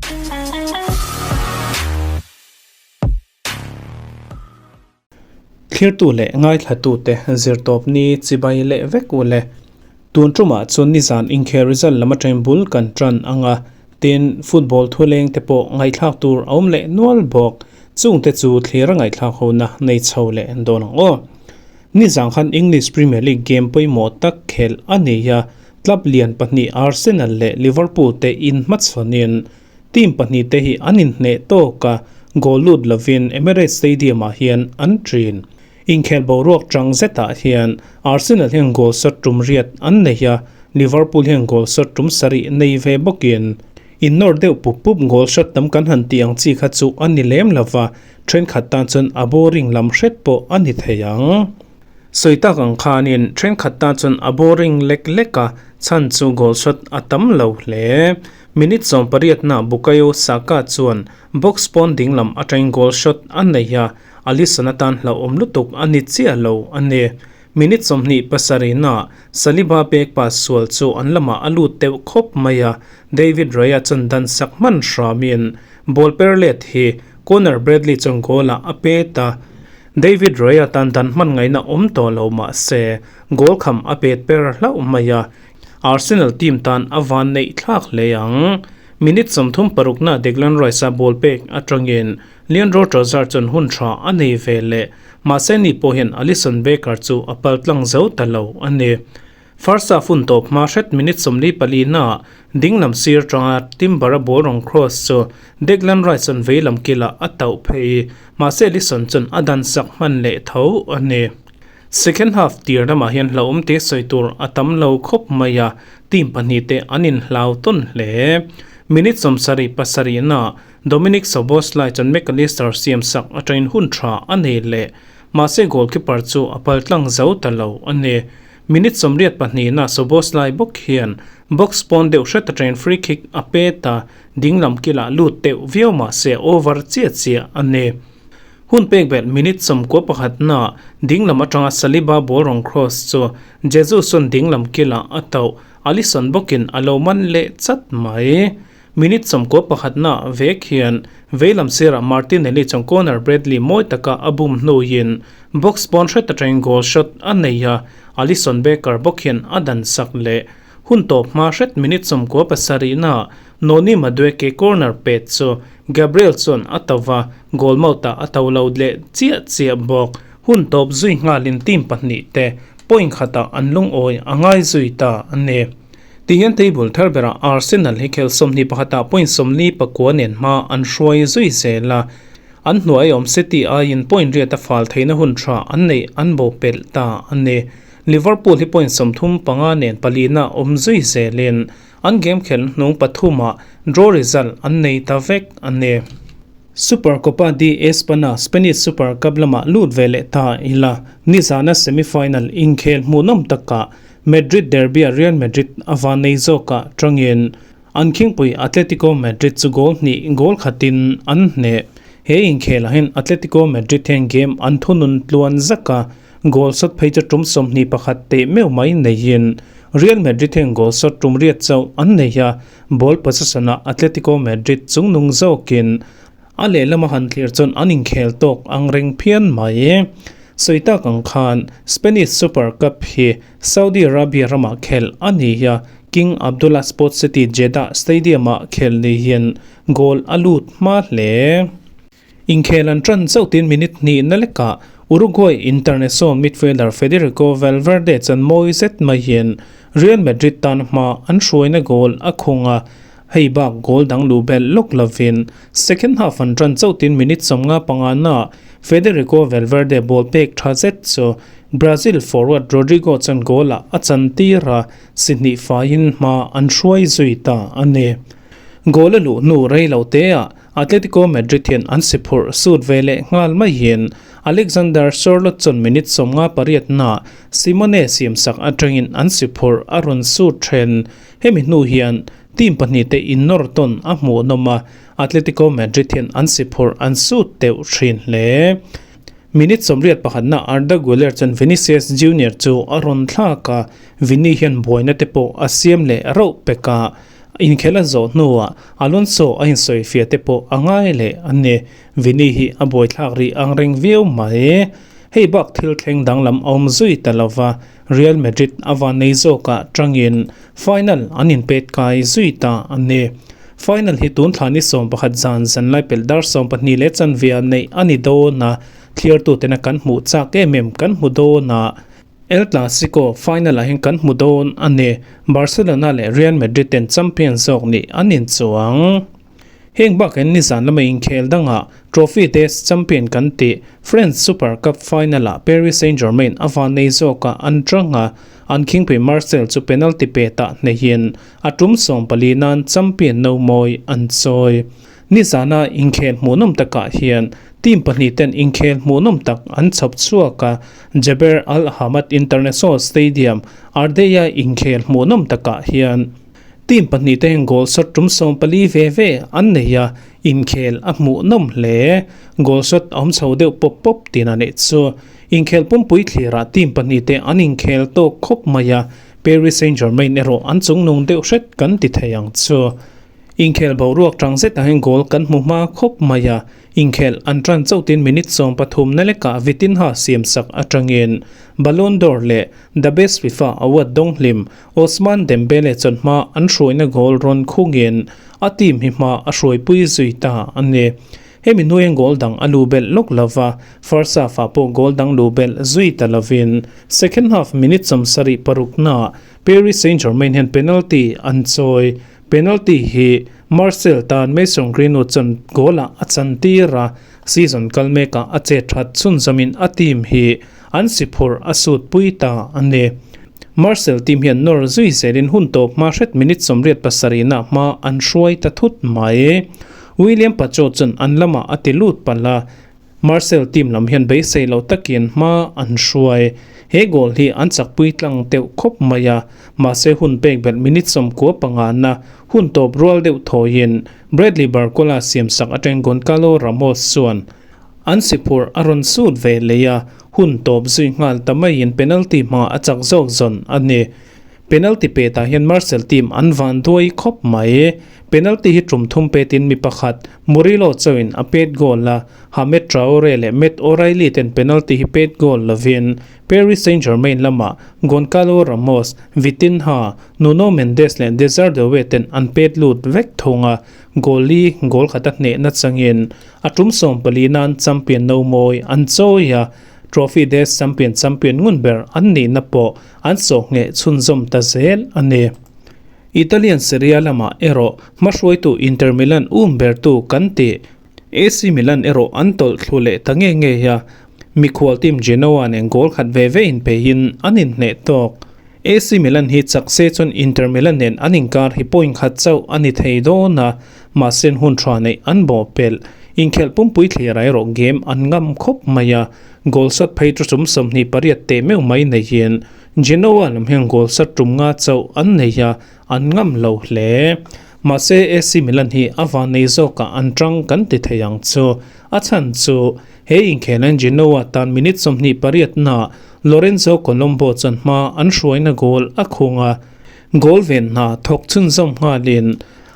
Thlirtu leh ngaithlatute zirtawpni chibai leh vek u le. Tun tumah chuan nizan inkhel result lam atangin bul kan tan ang a, tin football thuleng te pawh ngaihthlak tur a awm leh nual bawk. Chungte chu thlir a ngaihthlak hona nei chho leh dawn ang aw. Nizan khan English Premier League game pawimawh tak khelh a nei a, club lian pahnih Arsenal leh Liverpool te inhmachhawnin Team pahnihte hi an inhneh tawk a, goal lut lovin Emirates Stadium-ah hian an ṭin. Inkhel boruak ṭang zetah hian Arsenal hian goal shot ṭum riat an nei a, Liverpool hian goal shot ṭum sarih nei ve bawkin. Innawr deuh pup pup goal shot tam kan han tih ang chi kha chu a ni lem lo va, ṭhenkhat tan chuan a boring lam hret pawh a ni thei ang. Sawi tak ang khanin ṭhenkhat tan chuan a boring lek lek a, chhan chu goal shot a tam lo hle. Minute 18-na Bukayo Saka chuan box pawn dinglam atangin goal shot a nei a, Alisson atan hlauhawm lutuk a ni chiah lo a ni. Minute 27-na Saliba pek pass sual chu an lamah a lut deuh khawp mai a, David Raya chuan dan sak hman hramin ball per let hi Conor Bradley chuan goal-ah a pet a. David Raya tan dan hman ngaihna awm tawh lo mah se goal kham a pet per hlauh mai a, Arsenal team tan a van neih thlak hle ang. Minute 36 na Declan Rice-a ball pek atangin Leandro Trossard chuan hun tha a nei ve leh. Mahse ni pawh hian Alisson Becker chu a pal tlang zo ta lo a ni. First half hun tawp hma hret minute 44 na dinglam sir tanga Timber-a ball rawn cross chu Declan Rice chuan veilam kilah a tauh phei. Mahse Alisson chuan a dan sak hman leh tho a ni. Second half tir lamah hian hlauhawm te sawi tur a tam lo khawp mai a, team pahnih te an inhlau tawn hle. Minute 77 na Dominic Szoboszlai chuan Mac Allister siam sak atangin hun tha a nei leh. Mahse goalkeeper chu a pal tlang zo ta lo a ni. Minute 82 na Szoboszlai bawk hian box pawn deuh hret atangin free kick a pet a, dinglam kilah lut deuh viau mahse over chiah chiah a ni. Hun pek belh minute 91 na dinglam atanga Saliba ball rawn cross chu Jesus chuan dinglam kilah a tauh. Alisson bawkin a lo man leh chat mai. Minute 91 na vek hian veilam sirah Martinelli chuan corner Bradley mawi taka a bum hnuin box pawn hret atangin goal shot a nei a, Alisson Becker bawk hian a dan sak leh. Hun tawp hma hret minute 97 na Noni Madueke corner pet chu Gabriel chuan a to va, goal mouth-ah a to lo leh chiah chiah bawk. Hun tawp zui nghalin team pahnih te point khatah an lungawi a ngai zui ta a ni. Tihian table thar berah Arsenal hi khel 21 ah point 49 nen hma an hruai zui zel a, an hnuai awm City aiin point riat a fal theihna hun tha an neih an bo pelh ta a ni. Liverpool hi point 35 nen palina awm zui zelin An game khelh hnung pathumah draw result an nei ta vek a ni. Super Copa de Espana, Spanish Super Cup lamah lut ve leh ta ila, nizana semi-final inkhel hmuhnawm takah Madrid derby-a Real Madrid a van nei zawkah tangin an khingpui Atletico Madrid chu goal hnih goal khatin an hneh. He inkhelah hian Atletico Madrid hian game an thunun tluan zak a, Goal shot phei chu tum 21 teh meuh mai neiin Real Madrid hian goal shot tum riat chauh an nei a, ball possession ah Atletico Madrid chungnung zawkin a lehlama han thlir chuan an inkhel tawk ang reng phian mai. Sawi tak ang khan Spanish Super Cup hi Saudi Arabia ramah khelh a ni a, King Abdullah Sports City Jeddah Stadium-ah khelh niin goal a lut hma hle. Inkhel an ṭan chauh tin minute hnih na lekah Uruguay international midfielder Federico Valverde chuan mawi zet maiin Real Madrid tan hma an hruaina goal a khung a, hei bak goal dang luh belh lawk lovin second half an ṭan chauh tin minute 55 naah Federico Valverde ball pek ṭha zet chu Brazil forward Rodrygo chuan goal-ah a chantir a, si hnih faiin hma an hruai zui ta a ni. Goal a luh hnu rei lo teah Atletico Madrid hian an si phurh sut ve leh nghal maiin Alexander Sorloth chuan minute 58 naah Simone siamsak atangin an si phurh a rawn sut then. Hemi hnu hian team pahnih te innawr tawn a hmuhnawm a, Atletico Madrid hian an si phurh an sut deuh thin hle. Minute 81 naah Arda Guler chuan Vinicius Junior chu a rawn thlak a, Vini hian buaina te pawh a siam leh rauh pek a. Inkhel a zawh hnuah Alonso a insawifiah te pawh a ngai leh a ni. Vini hi a buaithlak rih ang reng viau mai. Hei bak thil thleng danglam a awm zui ta lova, Real Madrid a van nei zawkah tangin final an inpet kai zui ta a ni. Final hi tun thla ni 11 zan zanlai pelh dar 12 leh chanve neih a ni dawn a, thliartutena kan hmuh chak em em kan hmu dawn a. El Clasico final ah hian kan hmu dawn a ni. Barcelona leh Real Madrid ten champion zawk nih an inchuang. Heng bakin nizan lama inkhel dangah Trophy des Champion kan tih French Super Cup final ah Paris Saint-Germain a van nei zawkah an tang a, an khingpui Marseille chu penalty pe tah hneihin a tum 14 nan champion no mawi an chawi. Nizana inkhel hmuhnawm takah hian team pahnih ten inkhel hmuhnawm tak an chhawp chhuak a, Jaber Al Hamad International Stadium, Ardeia inkhel hmuhnawm takah hian team pahnih te hian goal shot tum 14 ve ve an nei a, inkhel a hmuhnawm hle. Goal shot a awm chho deuh pawp pawp tina neih chu inkhel pumpui thlirah team pahnih te an inkhel tawk khawp mai a, Paris Saint-Germain erawh an chungnung deuh hret kan ti thei ang chu. Inkhel boruak tang zetah hian goal kan hmu hma khawp mai a, inkhel an tan chauhtin minute 13 na lekah Vitinha siamsak atangin Ballon d'Or leh The Best FIFA Award dawng hlim Ousmane Dembele chuan hma an hruaina goal rawn khungin a team hi hma a hruaipui zui ta a ni. Hemi hnuaiin goal dang a lu belh lawk lova, first half ah pawh goal dang lu belh zui ta lovin second half minute 76 naah Paris Saint-Germain hian penalty an chawi. Penalty hi Marseille tan Mason Greenwood chuan goal-ah a chantir a, season kal mekah a chet that chhunzawmin a team hi an si phurh a sut pui ta a ni. Marseille team hian nawr zui zelin hun tawp hma hret minute 87 nah hma an hruai ta thut mai. William Pacho chuan an lamah a ti lut palh a, Marseille team lam hian beisei lo takin hma an hruai. He goal hi an chakpui tlang teuh khawp mai a, mahse hun pek belh minute 95 na hun tawp rual deuh thawiin Bradley Barcola siamsak atang Goncalo Ramos chuan an si phurh a rawn sut ve leh a, hun tawp zui nghal ta maiin penalty hma a chak zawk zawn a ni. Penalty petah hian Marseille team an van duai khawp mai. Penalty hi tum thum petin mi pakhat Murillo chauhin a pet goal a, Hamed Traore leh Matt O'Reilly ten penalty hi pet goal lovin Paris Saint-Germain lamah Goncalo Ramos, Vitinha, Nuno Mendes leh Desire Doue ten an pet lut vek thung a, goal li goal khata hnehna changin a tum 14 nan champion no mawi an chawi a, Trophy des Champion champion ngun ber an nihna pawh an sawhngheh chhunzawm ta zel a ni. Italian Serie A lamah erawh hmahruaitu Inter Milan um bertu kan tih AC Milan erawh an tawlh thlu leh ta nge nge a, mikhual team Genoa nen goal khat ve ve inpeihin an inhneh tawk. AC Milan hi chak se chuan Inter Milan nen an inkar hi point khat chauh a ni thei dawn a, mahse hun tha neih an bawh pelh. Inkhelh pumpui thlir erawh game an ngam khawp mai a, goal sat phei chu tum 28 teh meuh mai neihin Genoa lam hian goal sat tum nga chauh an nei a, an ngam lo hle. Mahse AC Milan hi a van nei zawkah an tang kan ti thei ang chu. A chhan chu he inkhelhin Genoa tan minute 28 na Lorenzo Colombo chuan hma an hruaina goal a khung a, goal ven hna thawk chhunzawm nghalin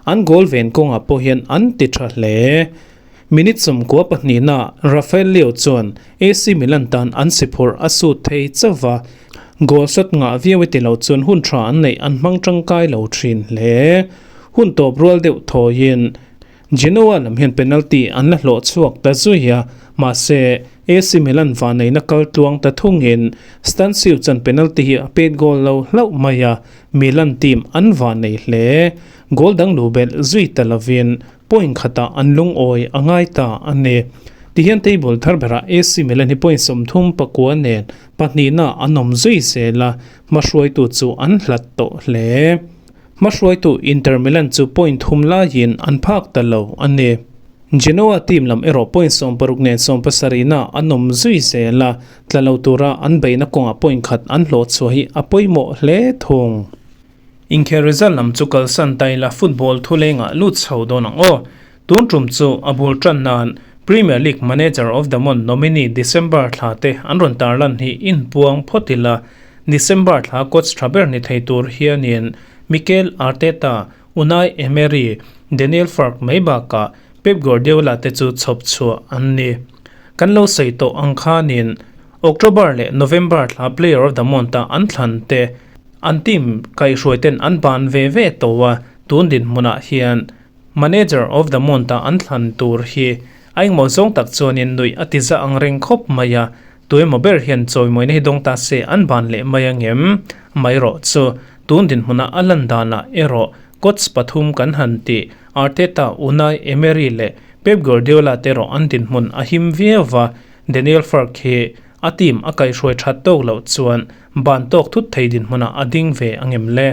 an goal ven kawngah pawh hian an ti tha hle. Minute 92 na Rafael Leao chuan AC Milan tan an si phurh a sut thei chauh va, goal shot ngah viau e ti lo chuan hun tha an neih an hmang tangkai lo thin hle. Hun tawp rual deuh thawiin Genoa lam hian penalty an la hlawh chhuak ta zui a, mahse AC Milan vaneina kal tluang ta thungin Stanciu chuan penalty hi a pet goal lo hlauh mai a, Milan team an vanei hle. Goal dang lu belh zui ta lovin point khatah an lungawi a ngai ta a ni. Tihian table thar berah AC Milan hi point 39 nen pahnihna an awm zui zel a, hmahruaitu chu an hlat tawh hle. Hmahruaitu Inter Milan chu point thum laiin an phak ta lo a ni. Genoa team lam erawh point 60 nen 70 na an awm zui zel a, tla lo tura an beihna kawngah point khat an hlawh chhuah hi a pawimawh hle thung. Inkhel result lam chu kalsan taila football thulengah lut chho dawn ang aw. Tun tum chu a bul tan nan Premier League Manager of the Month nominee December thla te an rawn tarlan hi inpuang phawt ila, December thla coach tha ber ni thei tur hianin Mikel Arteta, Unai Emery, Daniel Farke mai bakah Pep Guardiola te chu chhawp chhuah an ni. Kan lo sawi tawh ang khanin October leh November thla Player of the Month-a an thlan te an team kaihhruai ten an ban ve ve tawh a, tun dinhmunah hian Manager of the Month-a an thlan tur hi a engmaw zawng tak chuanin nuih a ti za ang reng khawp mai a, tuemaw ber hian chawimawina hi dawng ta se an ban leh mai angem? Mai rawh chu tun dinhmuna a lan danah erawh coach pathum kan han tih Arteta, Unai Emery leh Pep Guardiola te erawh an dinhmun a him viau va, Daniel Farke hi a team a kaihhruai that tawk loh chuan ban tawk thut thei dinhmunah a ding ve angem le?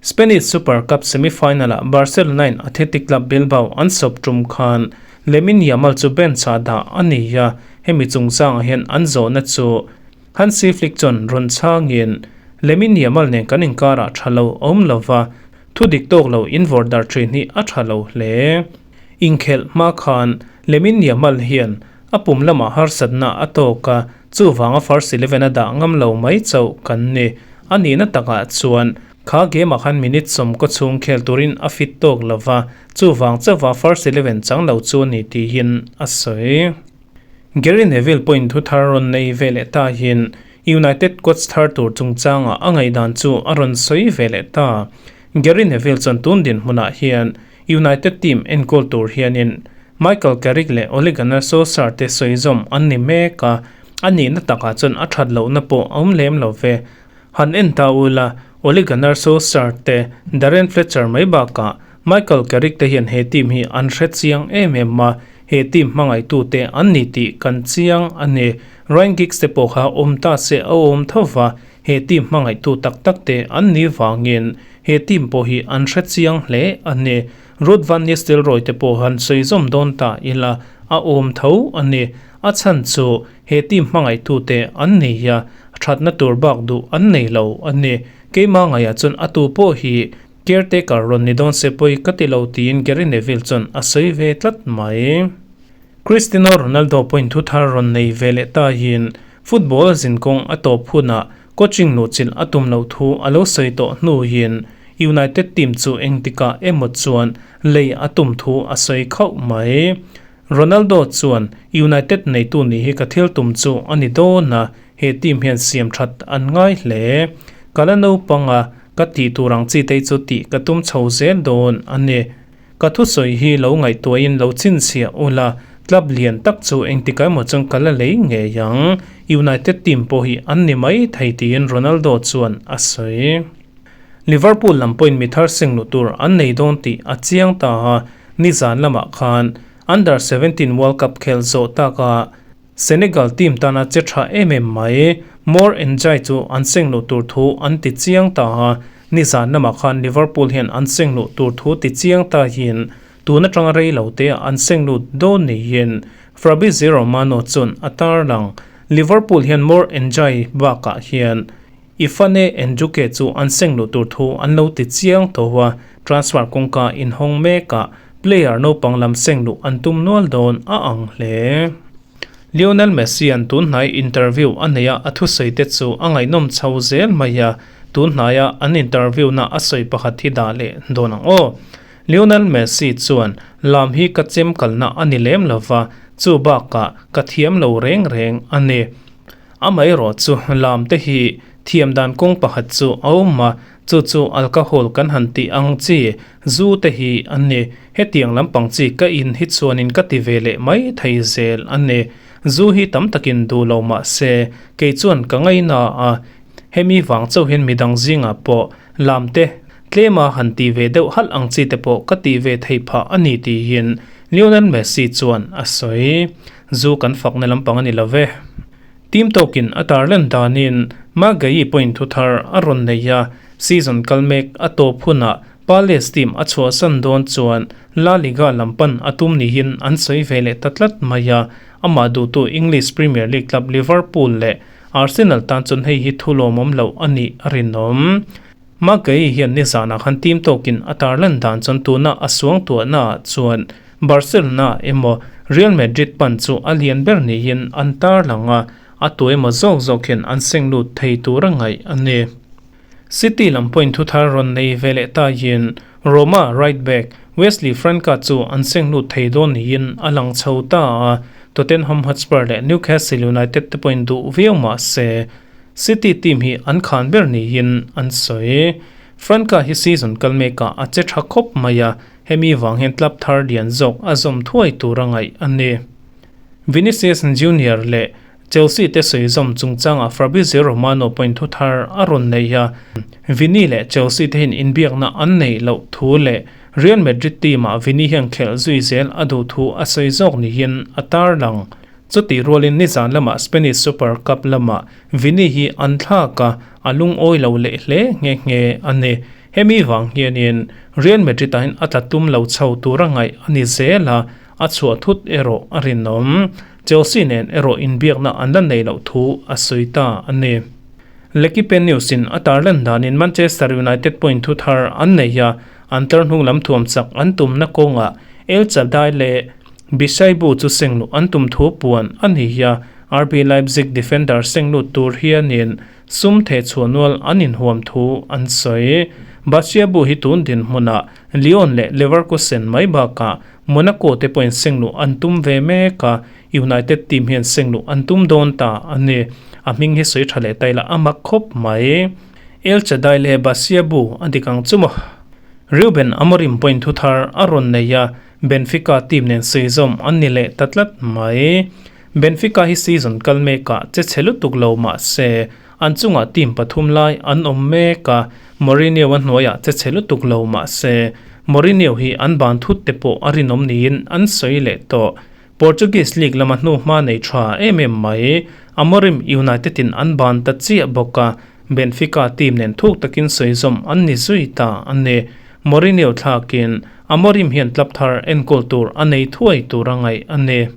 Spanish Super Cup semi-final-ah Barcelona-in Athletic Club Bilbao an sawp tum khan Lamine Yamal chu bench-ah dah a ni a, hemi chungchangah hian an zawhna chu Hansi Flick chuan rawn chhangin, Lamine Yamal nen kan inkarah tha lo awm lo va, thu dik tawk lo invawrh darh thin hi a tha lo hle. Inkhelh hma khan Lamine Yamal hian a pum lamah harsatna a tawk a, chuvanga first eleven a dah ngam lo mai chauh kan ni. A nihna takah chuan kha game ah khan minute sawmkaw chhung khel turin a fit tawk lo va, chuvang chauha first eleven chang lo chu a ni tiin a sawi. Gary Neville pawhin thu thar rawn nei ve leh ta hian United coach thar tur chungchangah a ngaihdan chu a rawn sawi ve leh ta. Gary Neville chuan tun dinhmunah hian United team enkawl tur hianin Michael Carrick leh Ole Gunnar Solskjaer te sawizawm an ni mek a, a nihna takah chuan a that lohna pawh a awm lem lo ve. Han en ta ula, Ole Gunnar Solskjaer te, Darren Fletcher mai bakah Michael Carrick te hian he team hi an hre chiang em em a, he team hmangaihtute an ni tih kan chiang a ni. Ryan Giggs te pawh kha awm ta se a awm tho va, he team hmangaihtu tak tak te an ni vangin he team pawh hi an hre chiang hle a ni. Ruud van Nistelrooy te pawh han sawi zawm dawn ta ila a awm tho a ni. A chhan chu he team hmangaihtu te an nei a, thatna tur bak duh an nei lo a ni. Keimah ngaiah chuan a tu pawh hi caretaker rawn ni dawn se pawi ka ti lo tiin Gary Neville chuan a sawi ve tlat mai. Cristiano Ronaldo pawhin thu thar rawn nei ve leh ta hian football zinkawng a tawp hunah coaching luhchilh a tum loh thu a lo sawi tawh hnu hian United team chu engtikah emaw chuan lei a tum thu a sawi khauh mai. Ronaldo chuan, United neitu nih hi ka thil tum chu a ni dawn a, he team hian siam that an ngai hle. Ka la naupang a, ka tih tur ang chi te chu tih ka tum chho zel dawn a ni. Ka thusawi hi lo ngaihtuahin lo chhinchhiah ula, club lian tak chu engtikah emaw chuan ka la lei ngei ang, United team pawh hi an ni mai thei tiin Ronaldo chuan a sawi. Liverpool lam pawhin mi thar seng luh tur an nei dawn tih a chiang ta a, nizan lamah khan Under 17 World Cup khel zawh taka Senegal team tana che tha em em mai. Mor N'Jai chu an seng luh tur thu an ti chiang ta a, nizan lamah khan Liverpool hian an seng luh tur thu ti chiang ta hian tun atanga rei lo te an seng lut dawn niin Fabrizio Romano chuan a tarlang. Liverpool hian Mor N'Jai bakah hian Ifane Njuke chu an seng luh tur thu an lo ti chiang tawh a, transfer kawngka inhawng mekah player naupang lam seng luh an tum nual dawn a ang hle. Lionel Messi-a'n tun hnai interview a neih a a thusawi te chu a ngaihnawm chho zel mai a, tun hnaia an interview na a sawi pakhat hi dah leh dawn ang aw. Lionel Messi chuan, Lam hi ka chem kalna a ni lem lova, chu bakah ka thiam lo reng reng a ni. Amaherawh chu lam te hi thiam dan kawng pakhat chu a awm a, chu chu alcohol kan han tih ang chi zu te hi a ni. Hetiang lampang chi ka in hi chuanin ka ti ve leh mai thei zel a ni. Zu hi tam takin duh lo mah se kei chuan ka ngaina a, hemi vang chauh hian midang zingah pawh lam te tlema han ti ve deuh halh ang chi te pawh ka tih ve thei phah a ni tiin Lionel Messi chuan a sawi. Zu kan fakna lampang a ni lo ve. Team tawkin a tarlan danin Magayi pawhin thu thar a rawn nei a, season kal mek a tawp hunah Palace team a chhuahsan dawn chuan La Liga lam pan a tum nihin an sawi ve leh ta tlat mai a, amah duhtu English Premier League club Liverpool leh Arsenal tan chuan hei hi thu lawmawm loh a nih a rinawm. Magayi hian nizanah khan team tawkin a tarlan dan chuan tuna a suangtuahnaah chuan Barcelona emaw Real Madrid pan chu a lian ber niin an tarlang a, a tu emaw zawk zawk hian an seng lut thei tur a ngaih a ni. City lam pawhin thuthar rawn nei ve leh ta hian Roma right back Wesley Franca chu an seng lut thei dawn niin a lang chho ta a, Tottenham Hotspur leh Newcastle United te pawhin duh viau mah se City team hi an khan ber niin an sawi. Franca hi season kal mekah a che tha khawp mai a, hemi vang hian club thar lian zawk a zawm thuai tur a ngaih a ni. Vinicius Junior leh Chelsea te sawi zawm chungchangah Fabrizio Romano pawhin thu thar a rawn nei a, Vini leh Chelsea te hian inbiakna an neih loh thu leh Real Madrid team-ah Vini hian khelh zui zel a duh thu a sawi zawk niin a tarlang. Chutih rualin nizan lamah Spanish Super Cup lamah Vini hi an thlak a, a lungawi lo leh hle nghe nghe a ni. Hemi vang hianin Real Madrid-ah hian a tla tum lo chho tura ngaih a ni zel a, a chhuah thut erawh a rinawm. Chelsea nen erawh inbiakna an la nei loh thu a sawi ta a ni. L'Equipe News-in a tarlan danin Manchester United pawhin thu thar an nei a, an tlar hnung lam thuam chak an tumna kawngah El Chadaille leh Bisaibu chu seng luh an tum thu puan a ni a, RB Leipzig defender seng lut tur hianin sum thehchhuah nual an inhuam thu an sawi. Basiabu hi tun dinhmunah Lyon leh Leverkusen mai bakah Monaco te pawhin seng luh an tum ve mek a, United team hian seng luh an tum dawn ta a ni. A hming hi sawi tha leh ta ila a mak khawp mai. El Chadaille leh Basiabu a dik ang chu maw? Reuben Amorim pawhin thu thar a rawn nei a, Benfica team nen sawi zawm an ni leh ta tlat mai. Benfica hi season kal mekah che chhe lutuk lo mah se, an chungah team pathum lai an awm mek a, Mourinho a hnuaiah che chhe lutuk lo mah se, Mourinho hi an ban thut te pawh a rinawm niin an sawi leh tawh. Portuguese League lama hnuhma nei tha em em mai, Amorim United in an ban ta chiah bawk a, Benfica team nen thuk takin sawi zawm an ni zui ta a ni. Mourinho thlakin Amorim hian club thar enkawl tur a nei thuai tur a ngaih a ni.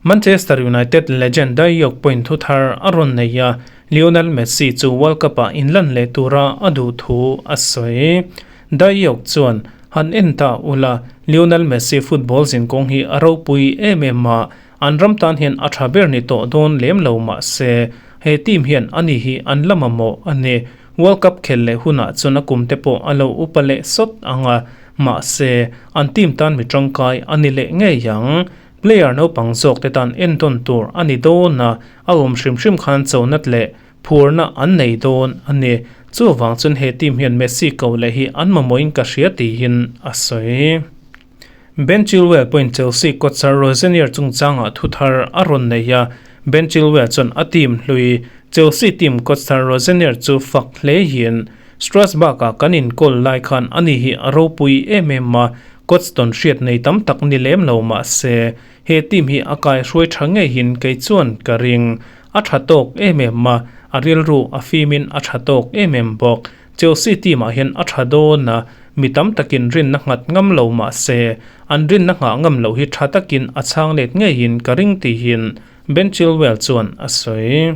Manchester United legend Dayok pawhin thu thar a rawn nei a, Lionel Messi chu World Cup-ah inlan leh tura a duh thu a sawi. Dayok chuan, Han en ta ula, Lionel Messi football zinkawng hi a ropui em em a, an ram tan hian a tha ber ni tawh dawn lem lo mah se, he team hian ani hi an la mamawh a ni. World Cup khel leh hunah chuan a kum te pawh a lo upa leh sawt ang a, mahse, an team tan mi tangkai a ni leh ngei ang. Player naupang zawk te tan entawn tur a ni dawn a, a awm hrim hrim khan chonat leh phurna an nei dawn a ni. Chuvang chuan he team hian Messi ko leh hi an mamawhin ka hria tiin a sawi. Ben Chilwell pawhin Chelsea coach Rosenior chungchangah thu thar a rawn nei a, Ben Chilwell chuan a team hlui Chelsea team coach Rosenior chu fak hlein Strasbourg-ah kan inkawl lai khan ani hi a ropui em em a, coach tawn hriat nei tam tak ni lem lo mah se, he team hi a kaihruai tha ngeihin kei chuan ka ring. A tha tawk em em a, a rilru a fimin a tha tawk em em bawk. Chelsea team ah hian a tha dawn a, mi tam takin rinna nghat ngam lo mah se, an rinna nghah ngam loh hi tha takin a chhang let ngeiin ka ring tihin Ben Chilwell chuan a sawi.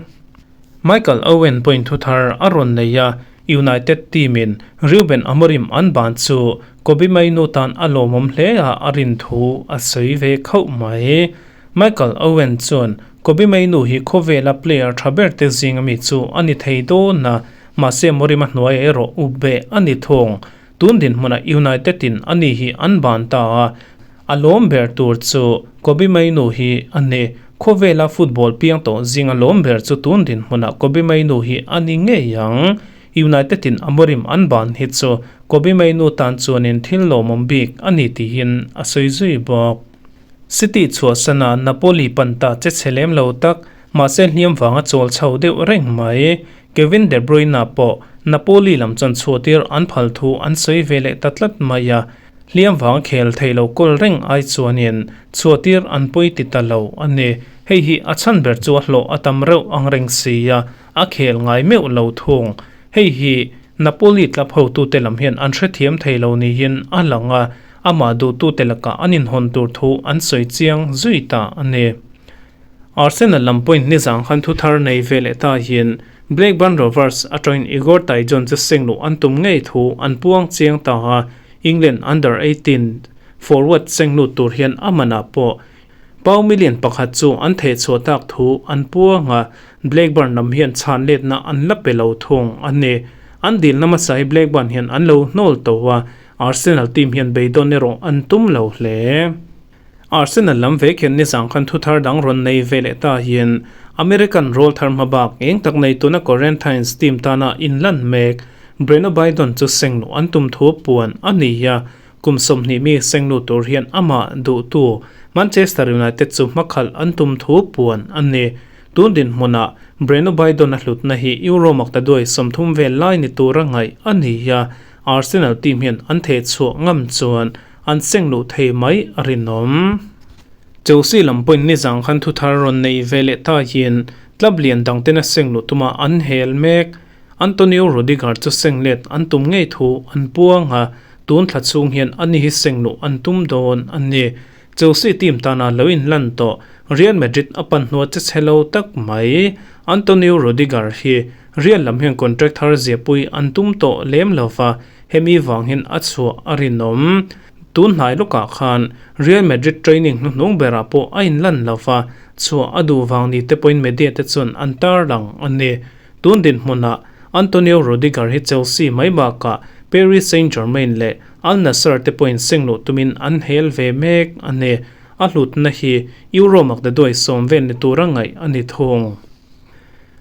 Michael Owen pawhin thu thar a rawn nei a, United team in Ruben Amorim an ban chu Kobbie Mainoo tan a lawmawm hle a a rin thu a sawi ve khauh mai. Michael Owen chuan Kobbie Mainoo hi khawvela player tha ber te zing ami chu a ni thei dawn a, Mahse Morima hnuai erawh up beh a ni thung. Tun dinhmunah United in ani hi an ban ta a, a lawm ber tur chu Kobbie Mainoo hi a ni. Khawvela football piang tawh zinga lawm ber chu tun dinhmunah Kobbie Mainoo hi a ni ngei ang. United in Amorim an ban hi chu Kobbie Mainoo tan chuanin thil lawmawm bik a ni tihin a sawi zui bawk. City chhuahsana Napoli pan ta che chhe lem lo tak, mahse hliam vanga chawl chho deuh reng mai. Kevin De Bruyne pawh Napoli lam chuan chhuahtir an phal thu an sawi ve leh ta tlat mai a, hliam vang khel thei lo kawl reng ai chuanin chhuahtir an pawi ti ta lo a ni. Hei hi a chhan ber chu a hlawh a tam reuh ang reng si a, a khel ngai meuh lo thung. Hei hi Napoli club hotute lam hian an hrethiam thei lo niin a lang a, amah duhtute lakah an inhawn tur thu an sawi chiang zui ta a ni. Arsenal lam point nizang khan thu thar nei ve leh ta hian Blackburn Rovers atangin Igor Tyjon chu seng luh an tum ngei thu an puang chiang ta a, England under 18 forward seng lut tur hian a manah pawh pau million pakhat chu an thehchhuah tak thu an puang a, Blackburn lam hian chhan letna an la pe lo thung a ni. An dilna hmasa hi Blackburn hian an lo hnawl to a. Arsenal team hian beidawn erawh an tum lo hle. Arsenal lam vek hian nizang khan thuthar dang rawn nei ve leh ta hian American rawlthar hmabak eng tak nei tuna Corinthians team tana inlan mek Breno Bidon chu sengluh an tum thu puan a ni a, kum 20 mi sengluh tur hian amah duhtu Manchester United chu hmakhalh an tum thu puan a ni. Tun dinhmunah Breno Bidon a hlutna hi Euro maktaduai 30 vel lai ni tura ngaih a ni a, Arsenal team hian an thehchhuah ngam chuan an sengluh thei mai a rinawm. Chelsea lam pawhin nizang khan thuthar rawn nei ve leh ta hian club lian dang tena sengluh tuma an hel mek. Antonio Rudiger chu senglet an tum ngei thu an puang a, tun thla chhung hian ani hi sengluh an tum dawn a ni. Chelsea team tana lo inlan tawh Real Madrid a pan hnua che chhe lo tak mai. Antonio Rudiger hi Real lam hian contract thar ziahpui an tum tawh lem lo va, hemi vang hian a chhuah a rinawm. Tun hnai lawkah khan Real Madrid training hnuhnung berah pawh a inlan lo va, chhuah a duh vang ni te pawhin media te chuan an tarlang a ni. Tun dinhmunah Antonio Rudiger hi Chelsea mai bakah Paris Saint-Germain leh Al Nassr te pawhin sengluh tumin an hel ve mek a ni. A hlutna hi Euro makdaduai 10 vel ni tura ngaih a ni thung.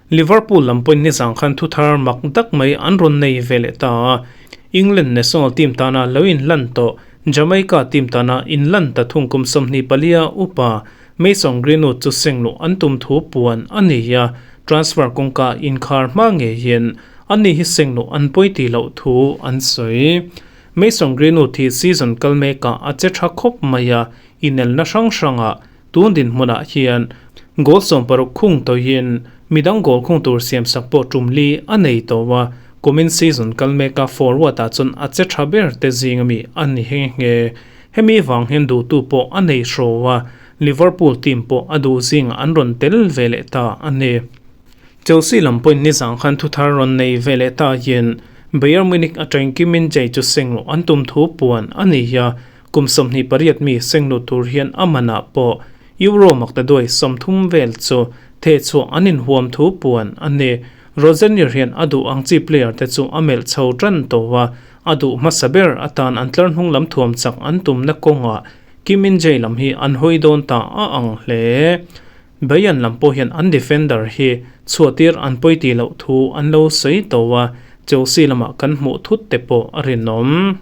Liverpool lam pawhin nizang khan thuthar mak dak mai an rawn nei ve leh ta a, England national team tana lo inlan tawh Jamaica team tana inlan ta thung kum 24 upa Mason Greenwood chu sengluh an tum thu puan a ni a, transfer kawngka inkhar hma ngeiin ani hi sengluh an pawi tih loh thu an sawi. Mason Greenwood hi season kal mekah a che tha khawp mai a, inelna hrang hrangah tun dinhmunah hian goal 60 khung tawhin midang goal khung tur siamsak pawh tum li a nei tawh a, kumin season kal meka forward ah chuan a che tha ber te zing ami a ni nghe nghe. Hemi vang hian duhtu pawh a nei hraw a, Liverpool team pawh a duh zingah an rawn tel ve leh ta a ni. Chelsea lam pawhin nizang khan thuthar rawn nei ve leh ta hian Bayern Munich atangin Kim Min-jae chu sengluh an tum thu puan a ni a, kum 28 mi sengluh tur hian a manah pawh Euro maktaduai 30 vel chu thehchhuah an inhuam thu puan a ni. Rosenior hian a duh ang chi player te chu a melh chho tan tawh a, a duh hmasa ber atan an tlar hnung lam thuam chak an tumna kawngah Kim Min-jae lam hi an hawi dawn ta a ang hle. Bayern lam pawh hian an defender hi chhuahtir an pawi tih loh thu an lo sawi tawh a, Chelsea lamah kan hmuh thut te pawh a rinawm.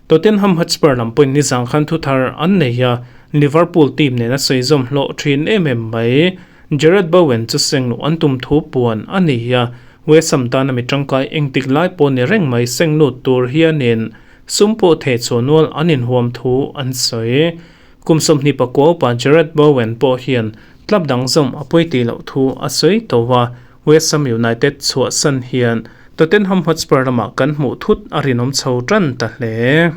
Tottenham Hotspur lam pawhin nizang khan thuthar an nei a, Liverpool team nena sawi zawm hlawh thin em em mai. Jarrod Bowen chu sengluh an tum thu puan a ni a, West Ham tana mi tangkai engtik lai pawh ni reng mai senglut tur hianin sum pawh thehchhuah nual an inhuam thu an sawi. Kum 29 upa Jarrod Bowen pawh hian club dang zawm a pawi tih loh thu a sawi tawh a, West Ham United chhuahsan hian Tottenham Hotspur lamah kan hmuh thut a rinawm chho tan ta hle.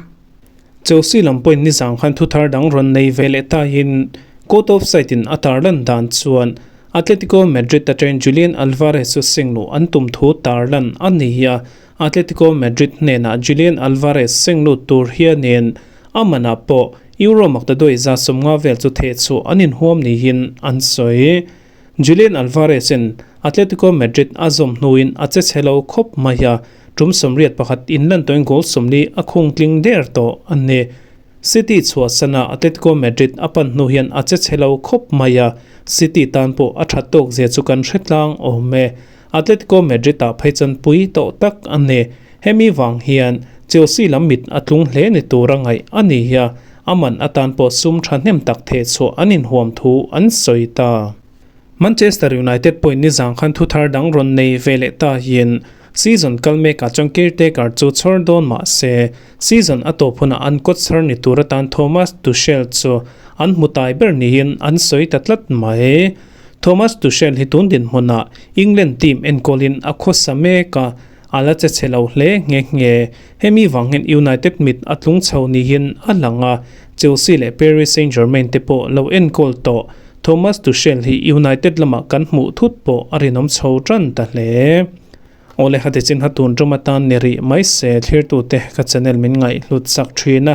Chelsea lam pawhin nizang khan thuthar dang rawn nei ve leh tahin Court of Side in a tarlan dan chuan Atletico Madrid atangin Julian Alvarez chu sengluh an tum thu tarlan a ni a, Atletico Madrid hnenah Julian Alvarez senglut tur hianin a manah pawh Euro maktaduai 150 vel chu thehchhuah an inhuam niin an sawi. Julian Alvarez-in Atletico Madrid a zawm hnuin a che chhe lo khawp mai a, tum 81 inlan tawhin goal 40 a khung tling der tawh a ni. City chhuahsana Atletico Madrid a pan hnu hian a che chhe lo khawp mai a, City tan pawh a that tawk zia chu kan hre tlang awm e. Atletico Madrid-ah phei chuan pui tawh tak a ni. Hemi vang hian Chelsea lam mit a tlung hle ni tura ngaih a ni a, a man atan pawh sum thahnem tak thehchhuah an inhuam thu an sawi ta. Manchester United pawhin nizang khan thuthar dang rawn nei ve leh ta hian season kal mekah chuan caretaker chu chhawr dawn mah se season a tawp hunah an coach thar ni tur atan Thomas Tuchel chu an hmu tai ber niin an sawi ta tlat mai. Thomas Tuchel hi tun dinhmunah England team enkawlin a khawsa mek a, a la che chhe lo hle nghe nghe. Hemi vang hian United mit a tlung chho niin a lang a, Chelsea leh Paris Saint-Germain te pawh lo enkawl tawh. Thomas Tuchel hi United lamah kan hmuh thut pawh a rinawm chho tan ta hle. Awle hati chin ha tun tum atan ni rih mai se thlirtute ka channel min ngaihhlut sak thin a,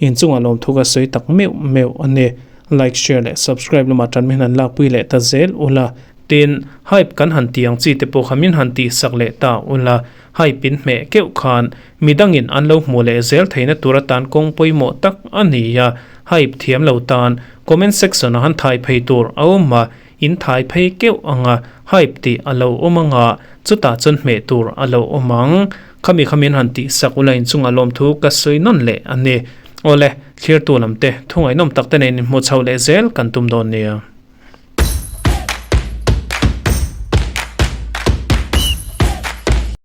inchungah lawmthu ka sawi tak meuh meuh a ni. Like, share leh subscribe lamah tan min han lakpui leh ta zel ula. Tin, hype kan han tih ang chi te pawh kha min han tihsak leh ta ula, hype in hmeh keuh khan midangin an lo hmuh leh zel theihna tur atan kawng pawimawh tak a ni a, hype thiam lo tan comment section ah han thai phei tur a awm a, in thai phei keuh ang a, hype tih a lo awm ang a, chutah chuan hmeh tur a lo awm ang. Khami kha min han tihsak ula inchungah lawmthu ka sawi nawn leh a ni. Awle, thlirtu lamte thungaihnawm tak te nen inhmuh chhoh leh zel kan tum dawn nia.